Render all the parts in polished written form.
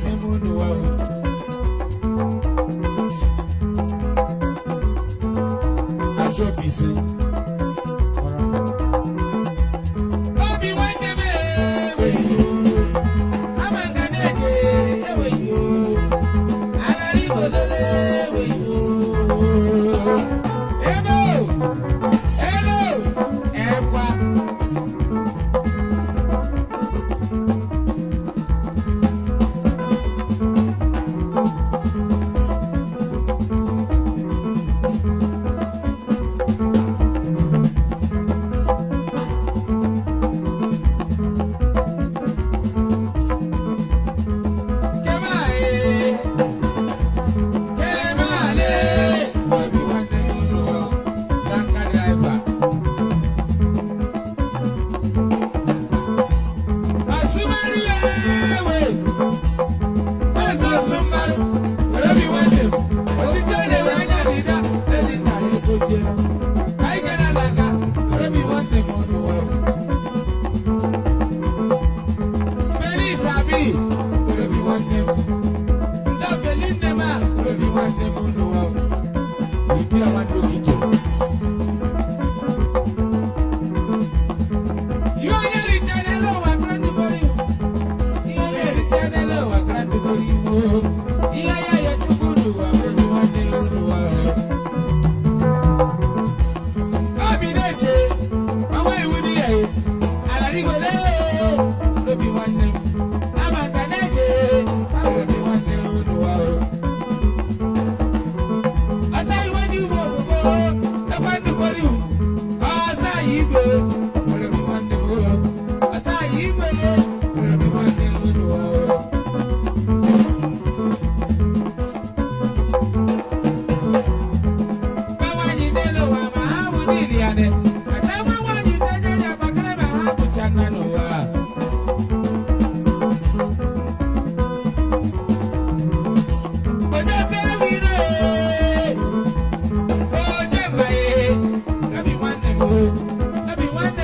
nwanne m n'ụwa o. Asọbisi. Obi nwanne m eweghị o. Ama nga na-eje eweghị o. Alara Igbo lele eweghị o. Ebe o, elo, ekwa. Kemae, kemale, obi nwanne m n'ụwa, tanker driver. Asumaru ewe, eze Asumaru, were obi nwanne m, ọchịchị elewe anya n'ịda, eli nna ya ekojiela. Anyị gara alaka, were obi nwanne m n'ụwa. Felix Abi, were obi nwanne m. Ndị ofeli nne m a, were obi nwanne m n'ụwa. Ụdị a nwanne okike. Ihe onye richa n'elu ụwa kara ndị gboro iwu. Ihe onye richa n'elu ụwa kara ndị gboro iwu. Ihe ya ya Chukwu n'ụwa, were obi nwanne ya n'ụwa. Obi na-eche, ọnwa iwu dị ya, ala igwe lee, obi nwanne m. Ama nka na-eche, obi nwanne m n'ụwa. Ọsọ iwe dị ugbo ogbugbo, ekwe ndụ gboro iwu. Ọsọ igwe, obi nwanne m. Ọsọ igwe, obi nwanne m n'ụwa. Nwaanyị n'elu ụwa ma ha bụ niile ya ne. Ata nwa nwaanyị jejere agbakara ma ha bụcha nna n'ụwa. Oje mmiri, oje mbaye, obi nwanne m, obi nwanne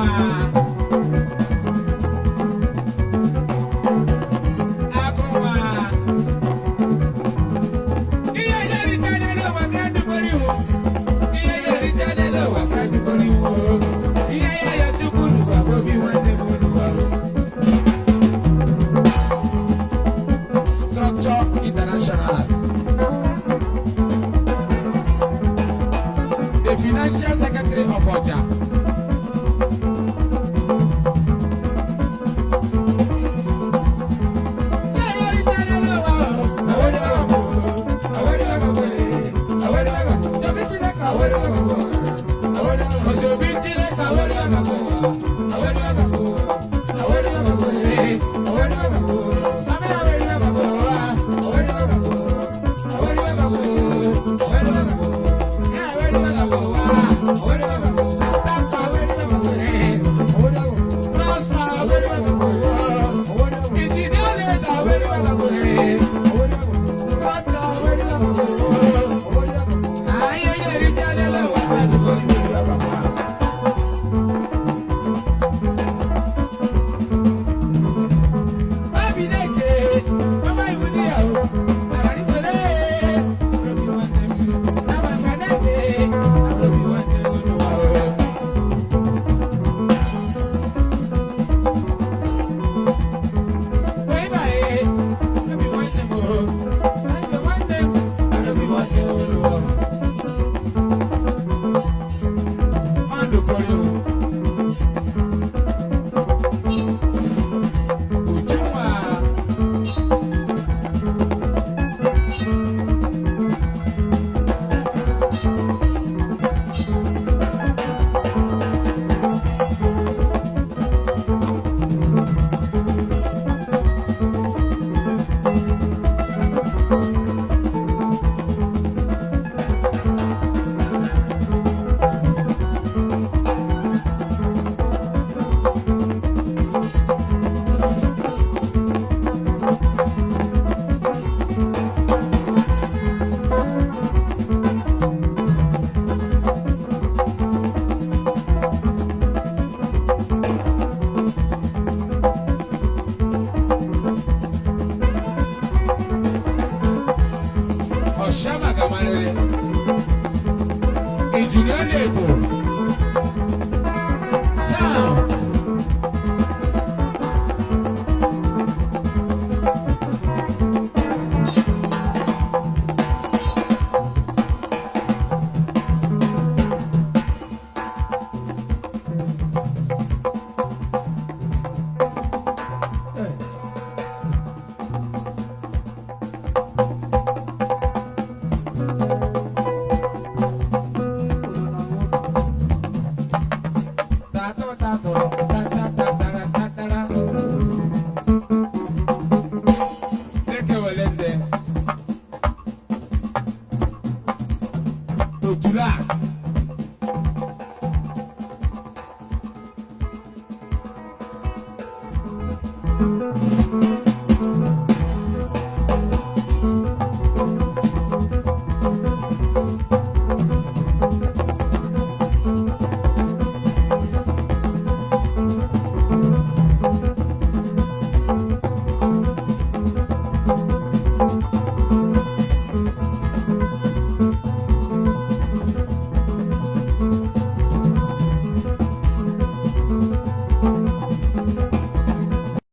Agụnwa. Agụnwa. Ihe ya richa n'elu ụwa ka ndụbọrọ iwu. Ihe ya richa n'elu ụwa ka ndụbọrọ iwu. Ihe ya ya Chukwu n'ụwa bụ obi nwanne m n'ụwa. Structure International. The financial secretary of Oja.